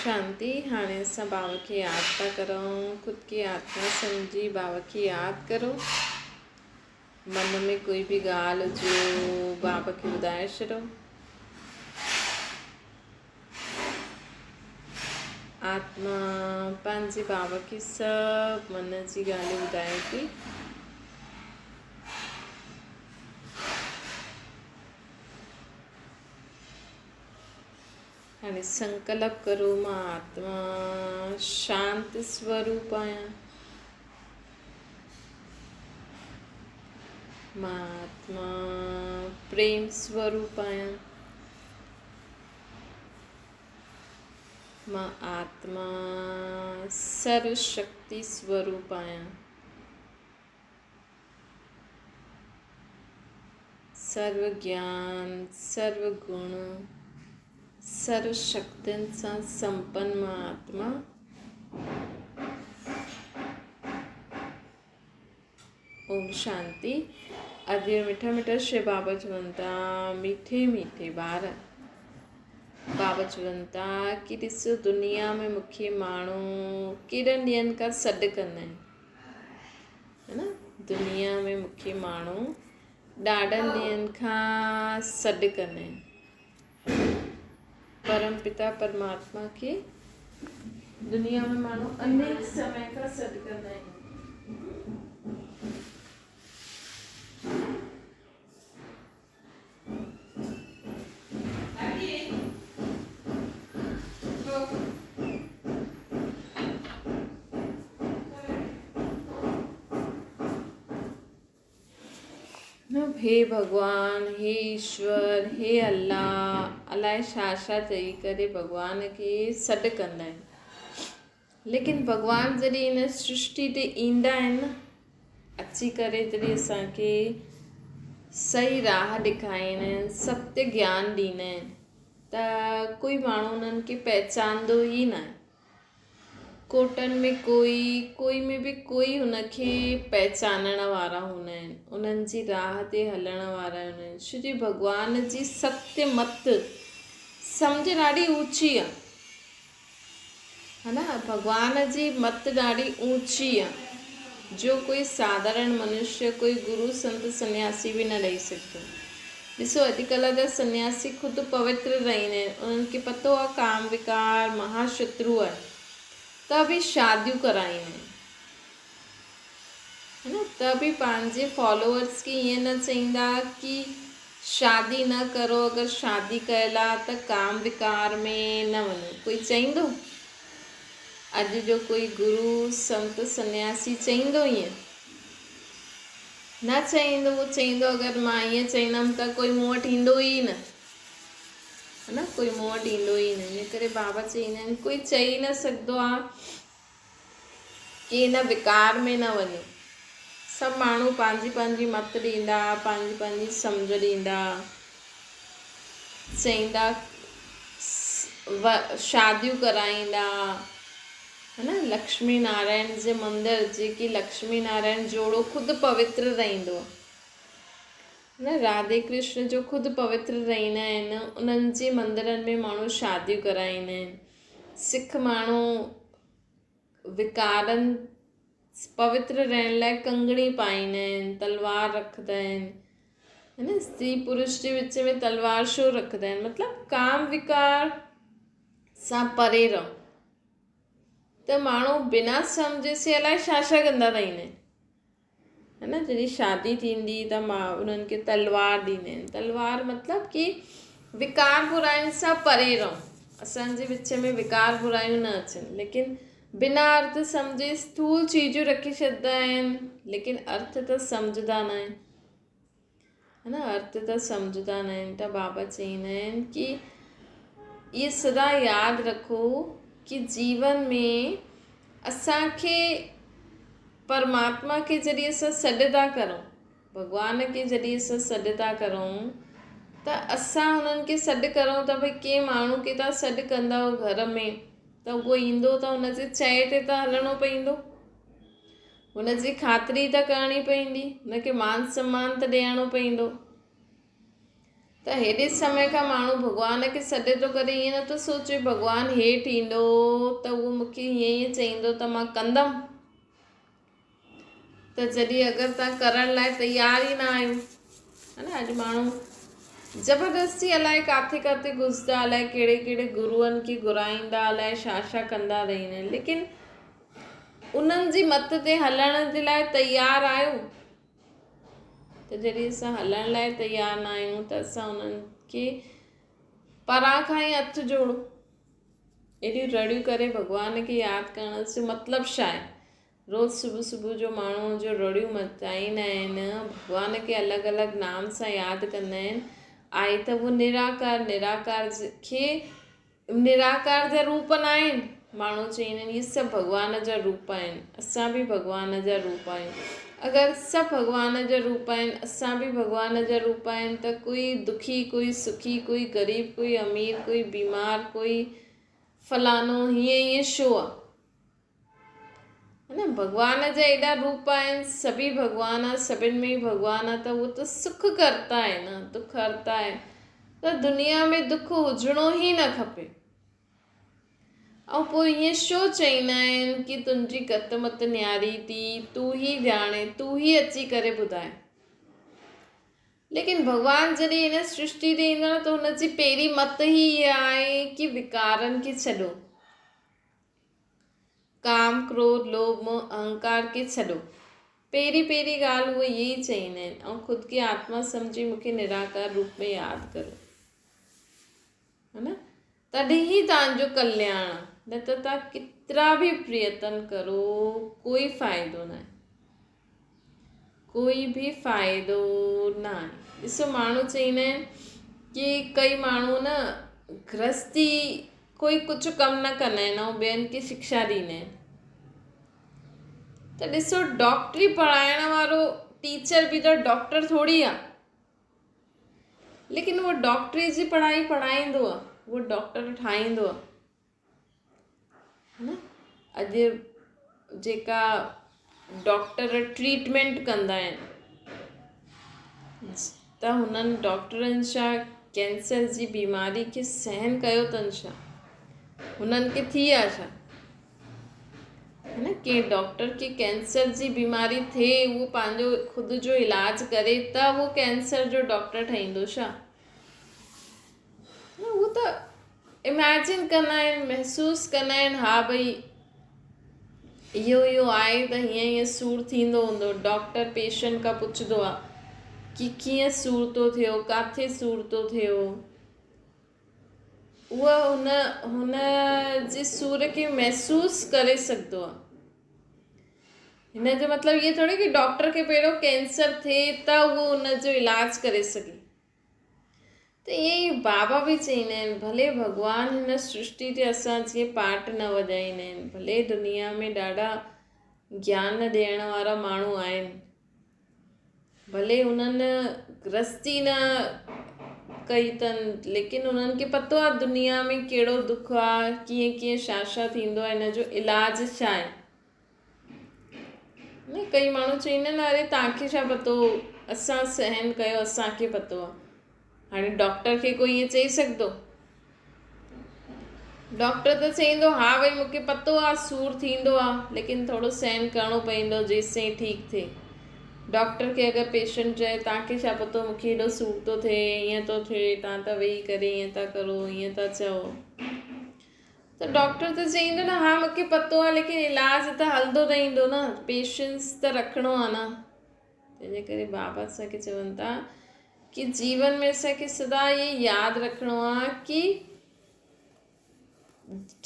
شانتي. هاڻي اسان بابا کي ياد ٿا ڪرون. خود کي آتما سمجهي بابا کي ياد ڪرو. من ۾ ڪوئي به ڳالهه هجيو بابا کي ٻڌائي ڇڏو. آتما پنهنجي بابا کي سڀ من جي ڳالهيون ٻڌائي ٿي. هاڻي سنڪلپ ڪرو مان آتما شانت سوروپ آهيان. مان آتما پريم سوروپ آهيان. مان آتما سرو شڪتي سوروپ آهيان. سرو گيان، سرو گڻ، سرو شڪتين سان سمپن مان آتما. اوم شانتي. اڄ مٺا مٺا شي بابا چون ٿا ميٺي ميٺي ٻار بابا چون ٿا ڪي ڏسو دنيا ۾ مونکي ماڻهو ڪيڏن ڏينهن کان سڏ ڪندا آهن ها نه دنيا ۾ مونکي ماڻهو ڏاڍن ڏينهن کان سڏ ڪندا آهن پرم پتا پرماتما کي دنيا ۾ ماڻهو انيڪ سمي کان سڏ ڪندا آهن. هي ڀڳوان، هي ايشور، هي الله، الائي ڇا ڇا چئي ڪري ڀڳوان کي سڏ ڪندا آهن. ليڪن ڀڳوان جڏهن هن سرشٽي تي ايندا آهن نه، اچي ڪري جڏهن اسان کي صحيح راهه ڏيکاريندا آهن، ستيه گيان ڏيندا آهن ته ڪوئي ماڻهو انهن کي پهچاندو ئي ناهي. ڪوٽن ۾ ڪوئي، ڪوئي ۾ به ڪوئي هن کي پهچانڻ وارا هوندا آهن، انهن جي راهه تي هلڻ وارا هوندا آهن. شري ڀڳوان جي ستيه مت سمجهه ڏاڍي اوچي آهي. ها نه ڀڳوان جي مت ڏاڍي اوچي آ جو ڪوئي ساڌارڻ منشيه ڪوئي گرو سنت سنياسي به نه ڏئي سگهندو. ڏسو اڄڪلهه جا سنياسي خود پوتر رهندا آهن انهن کي پتو آ ڪام وڪار مها شترو آهي ته به شاديون ڪرائيندا آهن ها نه ته به پنهنجي فالوورس کي ائين نه چئيندا ڪي شادي نه ڪرو اگر شادي ڪيل آ ته ڪام وڪار ۾ نه وڃو ڪوئي چئيندو؟ اڄ جو ڪوئي گرو سنت سنياسي چئيندو ائين؟ نه چئيندو هو چئيندو اگر مان ائين چئيندم ته ڪوئي مون وٽ ايندو ئي نه ها نه ڪوئي مون وٽ ايندو ئي نه ان ڪري بابا چئيندا آهن ڪوئي چئي نه سگهندو آ ڪي ان وڪار ۾ نه وڃو. سڀ ماڻهو پنهنجي پنهنجي مت ڏيندا، پنهنجي پنهنجي سمجهه ڏيندا، چئيندا، شاديون ڪرائيندا، ها نه لڪشمي نارائڻ جي مندر جيڪي لڪشمي نارائڻ جوڙو خود پوتر رهندو آهي نه راڌي ڪرشن جو خود پوتر رهندا آهن انهن جي مندرن ۾ ماڻهو شاديون ڪرائيندا آهن. سک ماڻهو وڪارن پوتر رهڻ لاء ڪنگڻي پائيندا آهن، تلوار رکندا آهن، ها نه استري پرش جي وچ ۾ تلوار ڇو رکندا آهن مطلب ڪام وڪار سان پري رهو ته ماڻهو بنا سمجهي سي الائي ڇا ڇا ڪندا رهندا آهن. ها نه جڏهن شادي ٿيندي ته مان انهن کي تلوار ڏيندا آهن تلوار مطلب ڪي وڪار براين سان پري رهو اسانجي وچ ۾ وڪار برايون نه اچن ليڪن بنا ارٿ سمجهي اسٿول چيزون رکي ڇڏدا آهن ليڪن ارٿ ته سمجهدا نه آهن ها نه ارٿ ته سمجهدا نه آهن ته بابا چئيندا آهن ڪي اهي سدا ياد رکو ڪي جيون ۾ اسانکي پرماتما کي جڏهن اسان سڏ ٿا ڪرون، ڀڳوان کي جڏهن اسان سڏ ٿا ڪرون ته اسان هنن کي سڏ ڪرون ته ڀئي ڪنهن ماڻهو کي توهان سڏ ڪندؤ گهر ۾ ته اهو ايندو ته هن جي چئي تي ته هلڻو پوندو، هن جي خاطري ته ڪرڻي پوندي، هن کي مان سمان ته ڏيڻو پوندو. ته هيڏي سمي کان ماڻهو ڀڳوان کي سڏي ٿو ڪري ائين نٿو سوچي ڀڳوان هيٺ ايندو ته اهو مون کي هيئن هيئن چئيندو ته مان ڪندم. ته جڏهن اگر توهان ڪرڻ لاء تيار ئي نه آهيو ها نه اڄ ماڻهو زبردستي الائي ڪاٿي ڪاٿي گهسندا الائي ڪهڙي ڪهڙي گروئن کي گهرائيندا الائي ڇا ڇا ڪندا رهندا آهن ليڪن انهن جي مت تي هلڻ جي لاء تيار آهيو ته جڏهن اسان هلڻ لاء تيار نه آهيون ته اسان انهن کي پران کان ئي هٿ جوڙو ايڏيون رڙيون ڪري ڀڳوان کي ياد ڪرڻ جو مطلب ڇا آهي روز صبح صبح جو ماڻهو جو رڙيون مچائيندا آهن، ڀڳوان کي الڳ الڳ نام سان ياد ڪندا آهن، آهي ته اهو نراڪار، نراڪار کي نراڪار جا روپ نه آهن، ماڻهو چئيندا آهن اهي سڀ ڀڳوان جا روپ آهن، اسان به ڀڳوان جا روپ آهيون، اگر سڀ ڀڳوان جا روپ آهن، اسان به ڀڳوان جا روپ آهن ته ڪوئي دکي، ڪوئي سکي، ڪوئي غريب، ڪوئي امير، ڪوئي بيمار، ڪوئي فلانو هيئن هيئن ڇو آهي؟ نه ڀڳوان جا ايڏا روپ آهن سڀئي ڀڳوان آ سڀن ۾ ئي ڀڳوان آ ته اهو ته سک ڪرتا آهي نه دک هرتا آهي ته دنيا ۾ دک هجڻو ئي نه کپي ۽ پوء ائين ڇو چئيندا آهن ڪي تنهنجي گت مت نياري ٿي تون ئي ڄاڻي تون ئي اچي ڪري ٻڌائي ليڪن ڀڳوان جڏهن هن سرشٽي تي ايندو نه ته هن جي پهرين مت ئي اها آهي ڪي وڪارن کي ڇڏو ڪام، ڪروڌ، لوڀ، موه، اهنڪار کي ڇڏو. پهرين پهرين ڳالهه اهي اهي ئي چئيندا آهن ۽ خود کي آتما سمجهي مون کي نراڪار روپ ۾ ياد ڪرو. ها نه؟ تڏهن ئي توهان جو ڪلياڻ آهي، نه ته توهان ڪيترا به پريتن ڪرو ڪوئي فائدو ناهي. ڪوئي به فائدو نه آهي. ڏسو ماڻهو چئيندا آهن ڪي ڪئي ماڻهو نه گرهستي ڪوئي ڪجهه ڪم نه ڪندا آهن ۽ ٻين کي شڪشا ڏيندا آهن ته ڏسو ڊاڪٽري پڙهائڻ وارو ٽيچر به ته ڊاڪٽر ٿوري آهي ليڪن اهو ڊاڪٽري جي پڙهائي پڙهائيندو آهي اهو ڊاڪٽر ٺاهيندو آهي نه اڄ جيڪا ڊاڪٽر ٽريٽمينٽ ڪندا آهن ته هنن ڊاڪٽرن ڇا ڪينسر جي بيماري کي سهن ڪيو اٿن ڇا هنن کي ٿي آهي ڇا نه ڪنهن ڊاڪٽر کي ڪينسر جي بيماري ٿئي اهو پنهنجو خود جو علاج ڪري ته اهو ڪينسر جو ڊاڪٽر ٺهيندو ڇا نه اهو ته اميجن ڪندا آهن محسوس ڪندا آهن ها ڀئي اهو اهو آهي ته هيئن هيئن سور ٿيندو هوندو ڊاڪٽر پيشنٽ کان پڇندو آهي ڪي ڪيئن سور ٿو ٿيو ڪاٿي سور ٿو ٿيو اهو هن هن جي سور کي محسوس ڪري سگهندو آهي هن جو مطلب اهو ٿوري ڪي ڊاڪٽر کي پهريون ڪينسر ٿئي ته اهو ان جو علاج ڪري سگهي ته ائين ئي بابا به چئيندا آهن، ڀلي ڀڳوان هن سرشٽي تي اسان جيئن پاٽ نه وڄائيندا آهن، ڀلي دنيا ۾ ڏاڍا گيان ڏيڻ وارا ماڻهو آهن، ڀلي انهن گرهستي نه ڪئي اٿن، ليڪن انهن کي پتو آهي دنيا ۾ ڪهڙو دک آهي، ڪيئن ڪيئن ڇا ڇا ٿيندو آهي، هن جو علاج ڇا آهي. نه ڪئي ماڻهو چئيندا آهن اري توهان کي ڇا پتو اسان سهن ڪيو اسان کي پتو آهي هاڻي ڊاڪٽر کي ڪوئي ائين چئي سگهندو ڊاڪٽر ته چئيندو ها ڀئي مونکي پتو آهي سور ٿيندو آهي ليڪن ٿورو سهن ڪرڻو پوندو جيسين ٺيڪ ٿئي ڊاڪٽر کي اگر پيشنٽ چئي توهان کي ڇا پتو مونکي هيڏو سور ٿو ٿئي ائين ٿو ٿئي توهان ته ويهي ڪري ائين ٿا ڪرو ائين ٿا چئو ته ڊاڪٽر ته چئيندو نه ها مونکي پتو آهي ليڪن علاج ته هلندو رهندو نه پيشنس ته رکڻو آهي نه تنهنجي ڪري بابا اسان کي چون ٿا ڪي جيون ۾ اسان کي سدا اهي ياد رکڻو آهي ڪي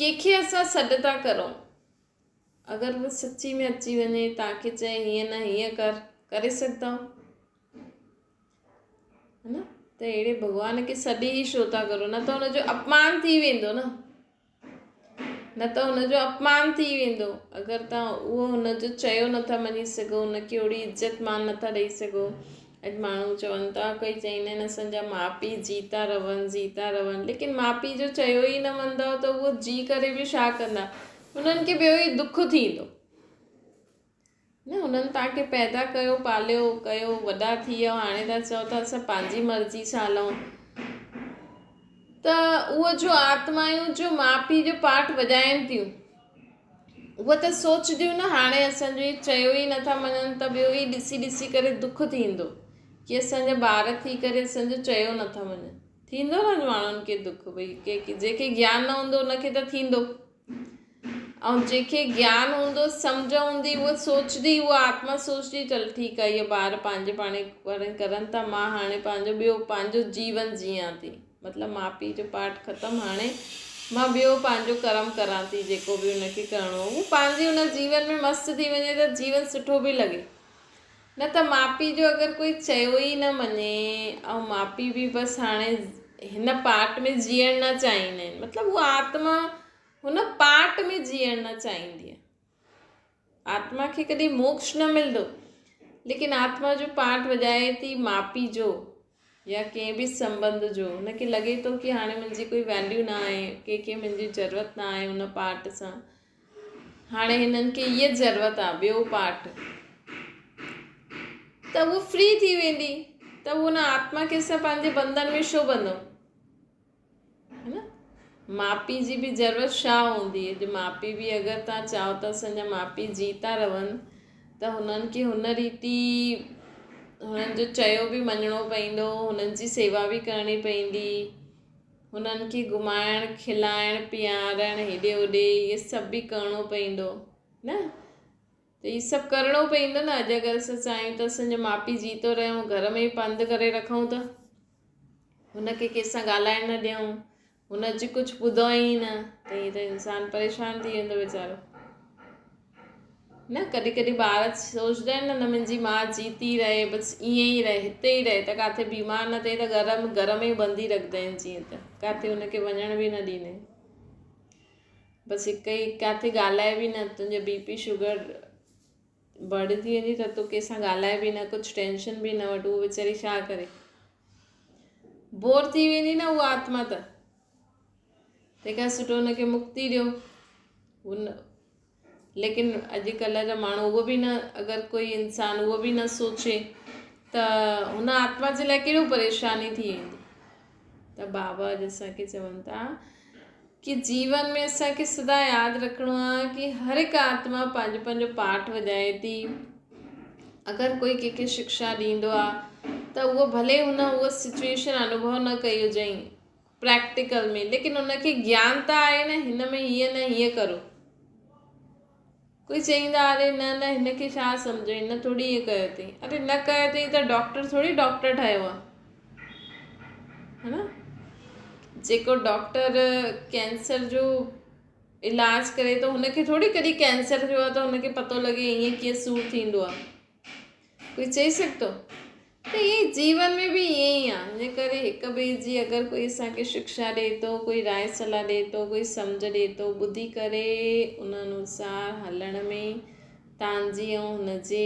ڪنهن کي اسان سڏ ٿا ڪرون اگر هو سچي ۾ اچي وڃي توهان کي چئي هيئن نه هيئن ڪر ڪري سگهندا ها نه ته اهڙي ڀڳوان کي سڏ ئي ڇو ٿا ڪرو نه ته هن جو اپمان ٿي ويندو نه نه ته هن جو اپمان ٿي ويندو اگر توهان اهو هن جو چيو نٿا مڃي سگهو هن کي اهڙي عزت مان نٿا ڏيئي سگهو اڄ ماڻهو چون ٿا ڪئي چئيندا آهن اسان جا ماء پيء جيتا رهن جيتا رهن ليڪن ماء پيء جو چيو ئي نه مڃندؤ ته اهو جي ڪري به ڇا ڪندا انهن کي ٻيو ئي دک ٿيندو نه انهن توهان کي پيدا ڪيو پاليو ڪيو وڏا ٿي ويا هاڻي ٿا چئو ته اسان پنهنجي مرضي سان هلون ته اهو جو آتمائون جو ماء پيء جو پارٽ وڄائن ٿيون اهو ته سوچنديون نه هاڻي اسان جو هي چيو ئي نٿا مڃن ته ٻيو ئي ڏسي ڏسي ڪري دک ٿيندو ڪي اسان جا ٻار ٿي ڪري اسان جو چيو نٿا مڃن ٿيندو نه ماڻهن کي دک ڀئي جنهن کي گيان نه هوندو ان کي ته ٿيندو ۽ جنهن کي گيان هوندو، سمجهه هوندي، اهو سوچندي، اها آتما سوچندي، چل ٺيڪ آهي، اهي ٻار پنهنجي پاڻ پاڻ ڪرن ٿا، مان هاڻي پنهنجو ٻيو پنهنجو جيون جيئان ٿي. مطلب ماء پيء جو پارٽ ختم، هاڻي مان ٻيو پنهنجو ڪرم ڪران ٿي، جيڪو به ان کي ڪرڻو هو. هو پنهنجي ان جيون ۾ مست ٿي وڃي ته جيون سٺو به لڳي. نه ته ماء پيء جو اگر ڪوئي چيو ئي نه مڃي ۽ ماء پيء به بس هاڻي هن پارٽ ۾ جيئڻ نه چاهيندا آهن. مطلب هو آتما هن پارٽ ۾ جيئڻ نه چاهيندي آهي. آتما کي ڪڏهن موڪش نه ملندو ليڪن آتما جو پارٽ وڄائي ٿي ماء پيء جو يا ڪنهن به سنٻنڌ جو هن کي لڳي ٿو ڪي هاڻي منهنجي ڪوئي ويليو نه آهي ڪنهن کي منهنجي ضرورت نه آهي هن پارٽ سان هاڻي هنن کي هيء ضرورت آهي ٻيو پارٽ ته هو فري ٿي ويندي ته هن آتما کي اسان پنهنجي بنڌن ۾ ڇو ٻڌون ها نه ماء پيء جي به ضرورت ڇا هوندي اڄ ماء پيء به اگر توهان چاهو ته اسان جا ماء پيء جيتا رهن ته هنن کي هن ريتي هنن جو چيو به مڃڻو پوندو هنن جي سيوا به ڪرڻي پوندي هنن کي گهمائڻ کلائڻ پيارڻ هيڏي هوڏي اهي سڀ به ڪرڻو پوندو نه ته هي سڀ ڪرڻو پوندو نه اڄ اگر اسان چاهيون ته اسان جا ماء پيء جيتو رهيون گهر ۾ ئي بند ڪري رکون ته هن کي ڪنهن سان ڳالهائڻ نه ڏيون، هن جي ڪجهه ٻڌون ئي نه ته ائين ته انسان پريشان ٿي ويندو ويچارو. نه ڪڏهن ڪڏهن ٻار سوچدا آهن نه نه منهنجي ماء جيتي رهي بس ائين ئي رهي هتي ئي رهي ته ڪاٿي بيمار نه ٿئي ته گهر ۾ گهر ۾ ئي بندي رکندا آهن جيئن ته ڪاٿي هن کي وڃڻ به نه ڏيندا آهن بس هڪ ئي ڪاٿي ڳالهائي به نه تنهنجو بي پي شگر بڙ ٿي ويندي ته تون ڪنهن سان ڳالهائي به نه ڪجهه ٽينشن به نه وٺ هوء ويچاري ڇا ڪري بور ٿي ويندي نه اها آتما ته تنهن کان سٺو هن کي مڪتي ڏيو هن ليڪن اڄڪلهه جا ماڻهو اهو به نه اگر ڪوئي انسان اهو به نه سوچي ته هن آتما جي لاء ڪهڙو پريشاني ٿي ويندي ته بابا اڄ اسان کي چون ٿا ڪي جيون ۾ اسان کي سدا ياد رکڻو آهي ڪي هر هڪ آتما پنهنجو پنهنجو پاٺ وڄائي ٿي اگر ڪوئي ڪنهن کي شڪشا ڏيندو آهي ته اهو ڀلي هن اهو سچويشن انوڀو نه ڪئي هجئين پريڪٽيڪل ۾ ليڪن هن کي گيان ته آهي نه هن ۾ هيئن نه هيئن ڪرو ڪوئي چئيندا اري نه نه هن کي ڇا سمجهو هن ٿوري ائين ڪيو اٿئي اري نه ڪيو اٿئي ته ڊاڪٽر ٿوري ڊاڪٽر ٺهيو آهي ها نه جيڪو ڊاڪٽر ڪينسر جو علاج ڪري ٿو هن کي ٿوري ڪڏهن ڪينسر ٿيو آهي ته هن کي پتو لڳي ائين ڪيئن سور ٿيندو آهي ڪوئي چئي سگهندو ته ائين جيون ۾ به ائين ئي آهي ان ڪري هڪ ٻئي جي اگر ڪوئي اسان کي شڪشا ڏئي ٿو ڪوئي راء صلاح ڏئي ٿو ڪوئي سمجهه ڏئي ٿو ٻڌي ڪري ان انوسار هلڻ ۾ تان جي ۽ هن جي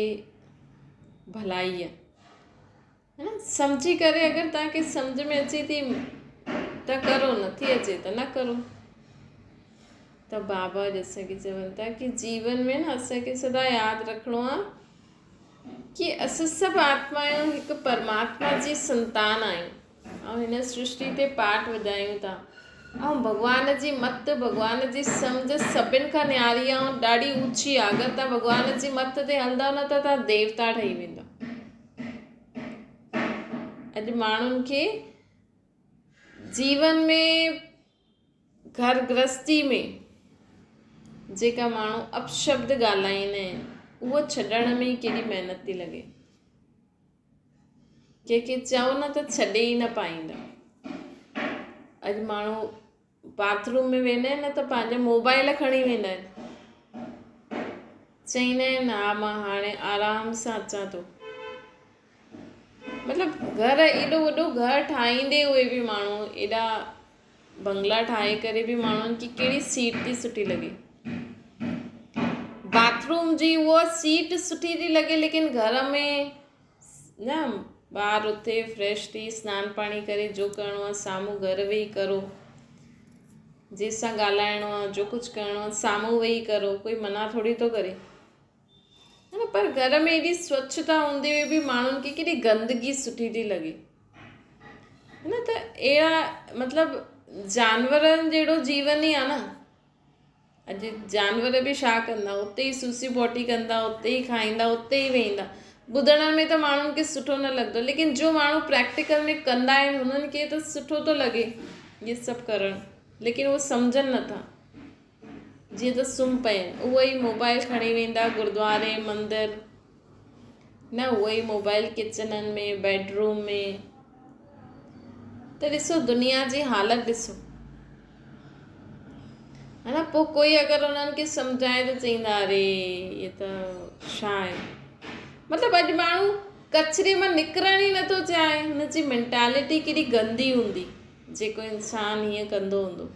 ڀلائي آهي ها نه سمجهي ڪري اگر توهان کي سمجهه ۾ اچي ٿي ته ڪرو نٿي اچي ته نه ڪرو ته بابا اڄ اسان کي چون ٿا ڪي جيون ۾ نه اسان کي سدا ياد رکڻو آهي ڪي اسان سڀ آتمائون هڪ پرماتما جي سنتان آهيون ۽ هن سرشٽي تي پاٺ وڄايون ٿا ۽ ڀڳوان جي مت ڀڳوان جي سمجھ سڀن کان نياري ۽ ڏاڍي اوچي آهي اگر توهان ڀڳوان جي مت تي هلندؤ نه ته توهان ديوتا ٺهي ويندؤ اڄ ماڻهن کي جيون ۾ گهر گرهستي ۾ جيڪا ماڻهو اپشبد ڳالهائيندا آهن اهو ڇڏڻ ۾ ئي ڪيڏي محنت ٿي لڳي. ڪنهن کي چئو نه ته ڇڏي ئي نه پائيندا. اڄ ماڻهو باٿ روم ۾ ويندا آهن نه ته پنهنجا موبائل کڻي ويندا آهن. چئيندا آهن ها مان هاڻي آرام سان اچان ٿو. مطلب گهر ايڏو وڏو گهر ٺاهيندي اهي به ماڻهو ايڏا بنگلا ٺاهي ڪري به ماڻهن کي ڪهڙي سيٽ ٿي سٺي لڳي باٿ روم جي اها سيٽ سٺي ٿي لڳي ليڪن گهر ۾ نه ٻار اٿي فريش ٿي سنان پاڻي ڪري جو ڪرڻو آهي سامهون گهر ويهي ڪرو جنهن سان ڳالهائڻو آهي جو ڪجهه ڪرڻو آهي سامهون ويهي ڪرو ڪوئي منع ٿوري ٿو ڪري نه پر گهر ۾ ايڏي سوڇتا هوندي هئي به ماڻهن کي ڪيڏي گندگي سٺي ٿي لڳي نه ته اهڙا مطلب جانورن جهڙو جيون ئي آهي نه. اڄ جانور به ڇا ڪندا، اتي ئي سوسي پوٽي ڪندا، اتي ئي کائيندا، اتي ئي ويهندا. ٻڌڻ ۾ ته ماڻهن کي سٺو نه لڳندو، ليڪن جو ماڻهو پريڪٽيڪل ۾ ڪندا آهن هنن کي ته سٺو ٿو لڳي اهي سڀ ڪرڻ، ليڪن اهي سمجهن نٿا. جيئن ته سمهه پيا آهن، اهي ئي موبائل کڻي ويندا گردواري، مندر، نه اهي ئي موبائل ڪچنن ۾، بيڊ روم ۾. ته ڏسو دنيا جي حالت ڏسو. ها نه پوء ڪوئي اگر انهن کي سمجهائي ته چئيندا اري هي ته ڇا آهي مطلب اڄ ماڻهو ڪچري مان نڪرڻ ئي نٿو چاهي هن جي مينٽالٽي ڪيڏي گندي هوندي جيڪو انسان هيئن ڪندو هوندو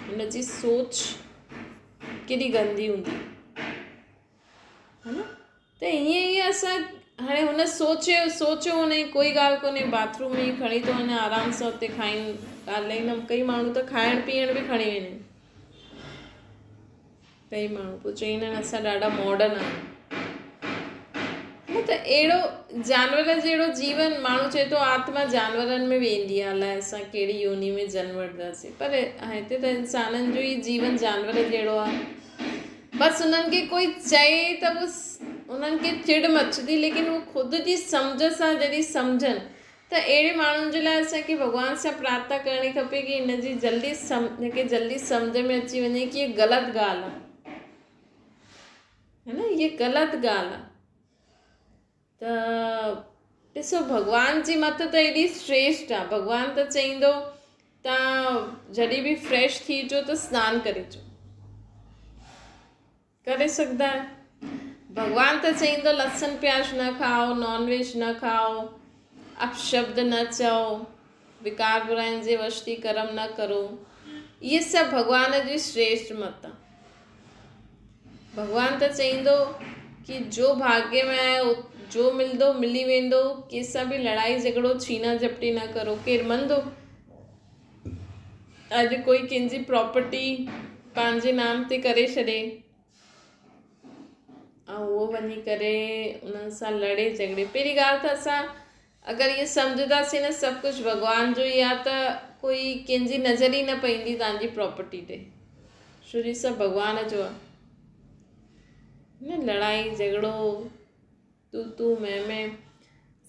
هن جي سوچ ڪيڏي گندي هوندي ها نه ته ائين ئي اسان هاڻي هن سوچيو سوچيو هن جي ڪوئي ڳالهه ڪونهي باٿ روم ۾ کڻي ٿو وڃان آرام سان اتي کائين ڳالهائيندم ڪئي ماڻهو ته کائڻ پيئڻ به کڻي ويندا آهن ڪئي ماڻهو پوء چئيندا آهن اسان ڏاڍا ماڊرن آهيون نه ته اهڙو جانور جهڙو جيون ماڻهو چئي ٿو آتما جانورن ۾ ويندي آهي الائي اسان ڪهڙي يوني ۾ جنم وٺنداسين پر هتي ته انسانن جو ئي جيون جانور جهڙو آهي بس انهن کي ڪوئي چئي ته هو انهن کي چڙ مچندي ليڪن هو خود جي سمجهه سان جڏهن سمجهن ته اهڙي ماڻهن جي لاء اسان کي ڀڳوان سان پرارٿنا ڪرڻي کپي ڪي هن جي جلدي سم هن کي جلدي سمجهه ۾ اچي وڃي ڪي هي غلط ڳالهه آهي هي نه هي غلط ڳالهه آهي ته ڏسو ڀڳوان جي مت ته ايڏي شريشٽ آهي ڀڳوان ته چئيندو تان جڏهن به فريش ٿي اچو ته سنان ڪري اچو ڪري سگهندا آهيو ڀڳوان ته چئيندو لسن پياز نه کائو نان ويج نه کائو اپشبد نه چئو وڪار براين جي وش ٿي ڪرم نه ڪرو اهي سڀ ڀڳوان جي شريشٽ مت آ. ڀڳوان ته چئيندو ڪي جو ڀاڳي ۾ آهي جو ملندو ملي ويندو ڪنهن سان به لڙائي جهڳڙو ڇينا جهپٽي نه ڪرو ڪير مندو اڄ ڪوئي ڪنهن جي پراپرٽي پنهنجي نام تي ڪري ڇڏي ۽ اهو وڃي ڪري انهن سان لڙي جهڳڙي پهرين ڳالهه ته اسان اگر ائين سمجهنداسين نه سڀ ڪجهه ڀڳوان جو ئي آهي ته ڪوئي ڪنهن جي نظر ئي نه پوندي توهان جي پراپرٽي تي ڇو جو سڀ ڀڳوان جو آهي نه لڙائي جهڳڙو تون تون مين مين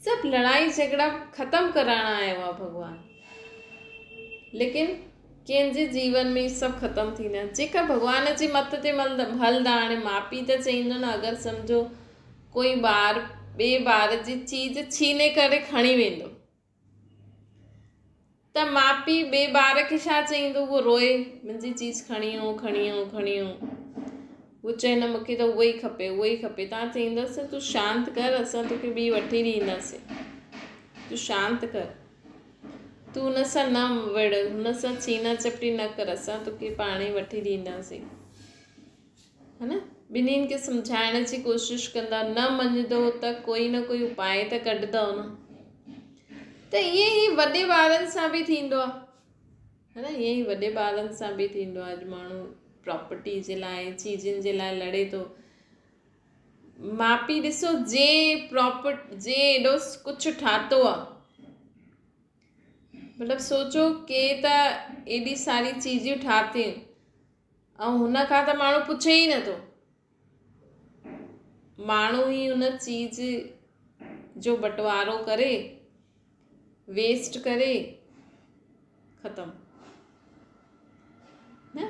سڀ لڙائي جهڳڙا ختم ڪرائڻ آيو آهي ڀڳوان ليڪن ڪنهن جي جيون ۾ سڀ ختم ٿيندا جيڪا ڀڳوان جي مت تي هلندا هاڻي ماء پيء ته چئيندو نه اگر سمجهو ڪوئي ٻار ٻئي ٻار جي چيز ڇيني ڪري کڻي ويندو ته ماء پيء ٻئي ٻار کي ڇا چئيندو اهو روئي منهنجي چيز کڻي ويو کڻي ويو کڻي ويو هو چئي نه مونکي ته اهو ئي کپي اهو ئي کپي تان چئيندس تون شانت ڪر اسان توکي ٻي وٺي ڏينداسين تون شانت ڪر تون هن سان نه وڙ هن سان ڇينا چپٽي نه ڪر اسان توکي پاڻ ئي وٺي ڏينداسين ها نه ٻنهين کي سمجهائڻ جي ڪوشش ڪندا نه مڃندو ته ڪوئي نه ڪوئي اپاء ته ڪڍندو نه ته ائين ئي وڏي ٻارن سان به ٿيندو آهي ها نه ائين ئي وڏي ٻارن سان به ٿيندو آهي اڄ ماڻهو پراپرٽي جي لاء چيزن جي لاء لڙي ٿو ماء پيء ڏسو جنهن پراپر جنهن ايڏو ڪجهه ٺاهتو آهي مطلب سوچو ڪي ته ايڏي ساري چيزيون ٺاهتيون ۽ هن کان ته ماڻهو پڇي ئي نٿو. ماڻهو ئي ان چيز جو بٽوارو ڪري، ويسٽ ڪري، ختم. نه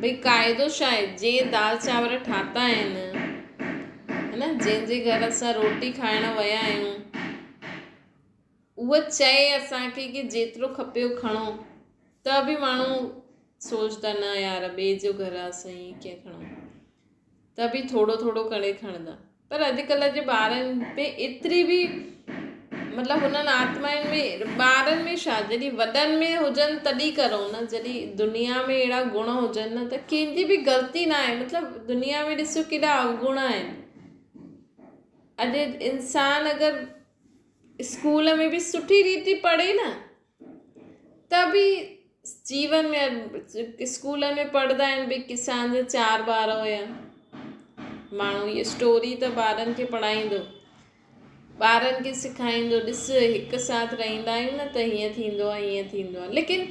ڀئي قاعدو ڇا آهي؟ جنهن دال چانور ٺاتا آهن، هه نه جنهن جي گهر اسان روٽي کائڻ ويا آهيون، اهو چئي اسان کي ڪي جيترو کپيو کڻو ته به ماڻهو سوچدا نه يار ٻئي جو گهر آ اسان ائين ڪيئن کڻون ته به ٿورو ٿورو ڪري کڻندا پر اڄڪلهه جي ٻارن ۾ ايتري به مطلب هنن آتمائن ۾ ٻارن ۾ ڇا جڏهن وڏن ۾ هجن تڏهن ڪرو نه جڏهن دنيا ۾ اهڙا گڻ هجن نه ته ڪنهن جي به غلطي نه آهي مطلب دنيا ۾ ڏسو ڪيڏا اوگڻ آهن اڄ انسان اگر اسڪول ۾ به سٺي ريت پڙهي نه ته به جيون ۾ اسڪول ۾ پڙهندا آهن ڀئي ڪسان جا چار ٻار هيا ماڻهو اها اسٽوري ته ٻارن کي پڙهائيندو ٻارن کي سکائيندو ڏس هڪ ساٿ رهندا آهيون نه ته هيئن ٿيندو آهي هيئن ٿيندو آهي ليڪن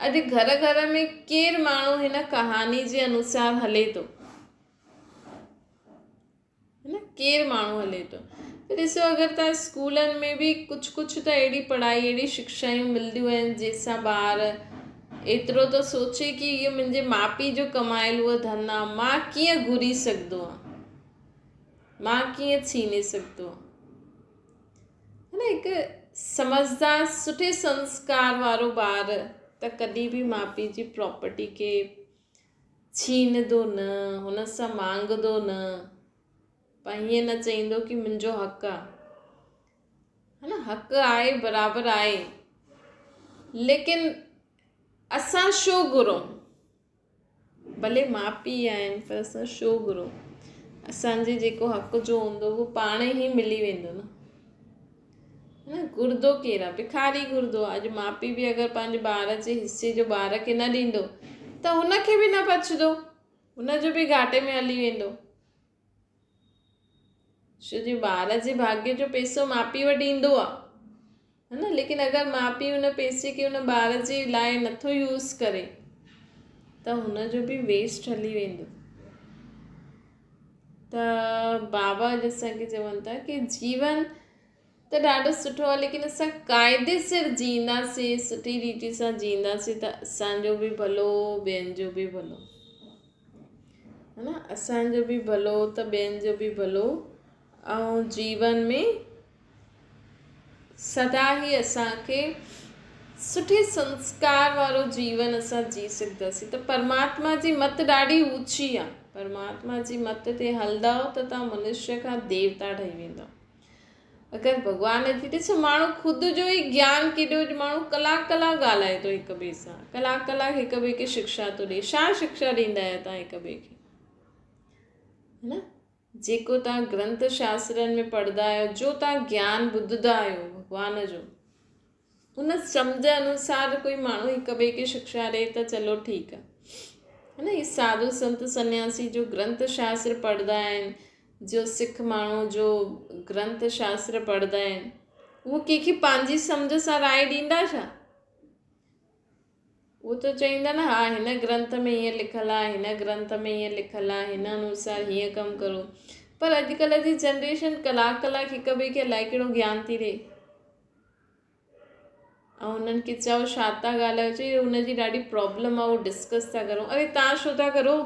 اڄ گهر گهر ۾ ڪير ماڻهو هن ڪهاڻي جي انوسار هلي ٿو؟ نه ڪير ماڻهو هلي ٿو ته ڏسو اگر تان اسڪولن ۾ به ڪجهه ڪجهه ته اهڙي پڙهائي اهڙي شڪشائون ملنديون آهن جنهن سان ٻار ايترو ٿو سوچي ڪي اهو منهنجي ماء پيء جو ڪمايل اهو ڌن آهي مان ڪيئن گهري سگهندو آهيان مان ڪيئن ڇيني سگهندو آهيان نه هڪ سمجهدار سٺي سنسڪار وارو ٻار ته ڪڏهن به ماء پيء جي پراپرٽي کي ڇينندو نه، هن سان مانگندو نه، پر ائين نه چئيندو ڪي منهنجو حق آ. ها نه حق آهي برابر آهي ليڪن اسان ڇو گهرون؟ ڀلي ماء پيء آهن پر اسان ڇو گهرون؟ اسان جي جيڪو حق جو هوندو اهو پاڻ ئي ملي ويندو نه. نه گهرندو ڪير آ؟ بکاري گهرندو آ. اڄ ماء پيء به اگر پنهنجي ٻار جي حصي جو ٻار کي نه ڏيندو ته هن کي به نه بچندو، هن جو به گهاٽي ۾ هلي ويندو. ڇو جو ٻار جي ڀاڳيه جو پئسو ماء پيء وٽ ايندو آ ها نه، ليڪن اگر ماء پيء ان پئسي کي ان ٻار جي لاء نٿو يوز ڪري ته هن جو به ويسٽ هلي ويندو. ته بابا اڄ اسان کي چون ٿا ڪي جيون ته ڏاڍو سٺو آهي ليڪن اسان قاعدي سر جيئنداسين سٺي ريتي سان جيئنداسين ته اسان جو به ڀلو ٻين جو به ڀلو ها نه اسان جو به ڀلو ته ٻين جو به ڀلو ۽ جيون ۾ سدا ئي اسان کي سٺي سنسڪار وارو جيون اسان جي سگهنداسين ته پرماتما جي مت ڏاڍي اوچي آهي پرماتما جي مت تي هلندؤ ته توهان منشيه کان ديوتا ٺهي ويندؤ اگر ڀڳوان جي ڏسو ماڻهو خود جو ئي گيان ڪيڏو ماڻهو ڪلاڪ ڪلاڪ ڳالهائي ٿو هڪ ٻئي سان ڪلاڪ ڪلاڪ هڪ ٻئي کي شڪشا ٿو ڏي ڇا شڪشا ڏيندا آهيو توهان هڪ ٻئي کي نه جيڪو توهان گرنٿ شاسترن ۾ پڙهندا آهيو، جو توهان گيان ٻڌندا آهيو ڀڳوان جو، ان سمجهه انوسار ڪوئي ماڻهو هڪ ٻئي کي شڪشا ڏئي ته چلو ٺيڪ آهي. ها نه هي ساڌو سنت سنياسي جو گرنٿ شاستر پڙهندا آهن، جو سک ماڻهو جو گرنٿ شاستر پڙهندا آهن، اهو ڪنهن کي پنهنجي سمجهه سان راء ڏيندا ڇا؟ هو ته چئيندا نه ها هن گرنٿ ۾ هيئن لکيل آهي هن گرنٿ ۾ هيئن لکيل آهي هن انوسار هيئن ڪم ڪرو پر اڄڪلهه جي جنريشن ڪلاڪ ڪلاڪ هڪ ٻئي کي الائي ڪهڙو گيان ٿي ڏي ۽ هنن کي چئو ڇا ٿا ڳالهايو چئي هن جي ڏاڍي پرابلم آهي اهو ڊسڪس ٿا ڪرون اري تان ڇو ٿا ڪرو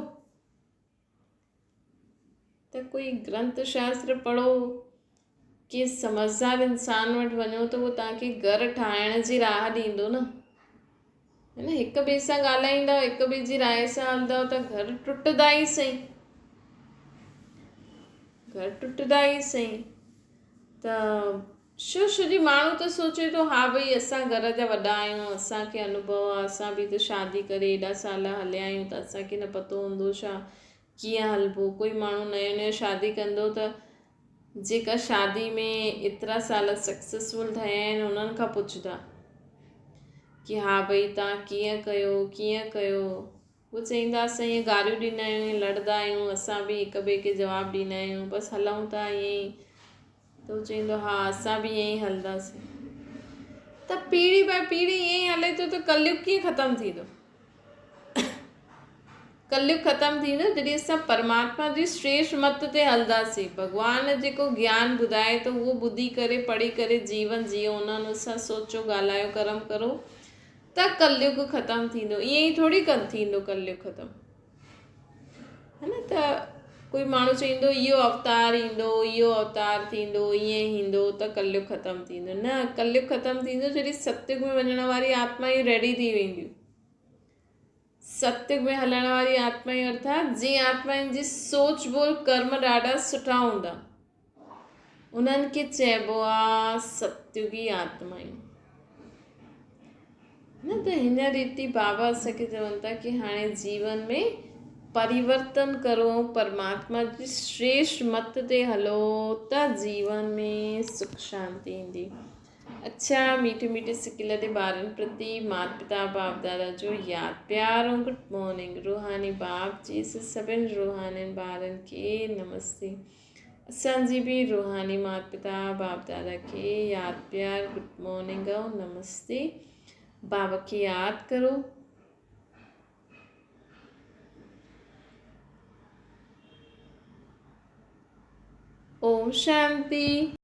ته ڪوئي گرنٿ شاستر پڙهو، ڪنهن سمجهدار انسان وٽ وڃو ته اهو توهان کي گهر ٺاهڻ جي راهه ڏيندو نه. نه هڪ ٻئي سان ڳالهائيندا هڪ ٻئي جي راء سان هلندؤ ته گهر ٽٽندا ئي سهي. گهر ٽٽندا ئي سهي. ته شو شو جي ماڻهو ته سوچي ٿو ها ڀئي اسان گهر جا وڏا آهيون اسان کي انوڀو آهي اسان به ته شادي ڪري ايڏا سال هليا آهيون ته اسان کي نه پتو هوندو ڇا ڪيئن هلبو ڪوئي ماڻهو نيو نيو شادي ڪندو ته جيڪا شادي ۾ ايترا سال سڪسيسفل ٺهيا آهن انهن کان پڇندا ڪي ها ڀئي تان ڪيئن ڪيو ڪيئن ڪيو هو چئيندا اسان ائين گاريون ڏيندا آهيون ائين لڙندا آهيون اسان به هڪ ٻئي کي جواب ڏيندا آهيون بس هلون ٿا ائين ئي ته هو چئيندو ها اسان به ائين ئي هلنداسين ته پيڙهي باء پيڙهي ائين ئي هلي ٿو ته ڪليگ ڪيئن ختم ٿيندو ڪليگ ختم ٿيندو جڏهن اسان پرماتما جي شريشٽ مت تي هلنداسين ڀڳوان جيڪو گيان ٻڌائي ٿو اهو ٻڌي ڪري پڙهي ڪري جيون جيئو ان انوسار سوچو ڳالهايو ڪرم ڪرو ته ڪليگ ختم ٿيندو ائين ئي ٿوري ٿيندو ڪليگ ختم ها نه ته ڪوئي ماڻهو چئيندو اهو اوتار ايندو اهو اوتار ٿيندو ائين ايندو ته ڪليگ ختم ٿيندو نه ڪليگ ختم ٿيندو جڏهن ستيگ ۾ وڃڻ واري آتمائون ريڊي ٿي وينديون ستيگ ۾ هلڻ واري آتمائون ارٿات جنهن آتمائن جي سوچ ٻول ڪرم ڏاڍا سٺا هوندا انهن کي چئبو آ ستيگي آتمائون. نه ته هن ريتي بابا اسان کي چون ٿا ڪي هاڻي جيون ۾ پريورتن ڪرو ۽ پرماتما جي شريشٽ مت تي هلو ته جيون ۾ سک شانتي ايندي. اڇا ميٺي ميٺي سڪيل the ٻارن پرتي مات پتا باپ دادا جو ياد پيار ۽ گڊ مارننگ روحاني باپ جي سڀن روحانين ٻارن کي نمستي. اسان جي به روحاني مات پتا باپ دادا کي ياد پيار گڊ مارننگ ۽ نمستي بابا کي ياد ڪرو اوم شانتي.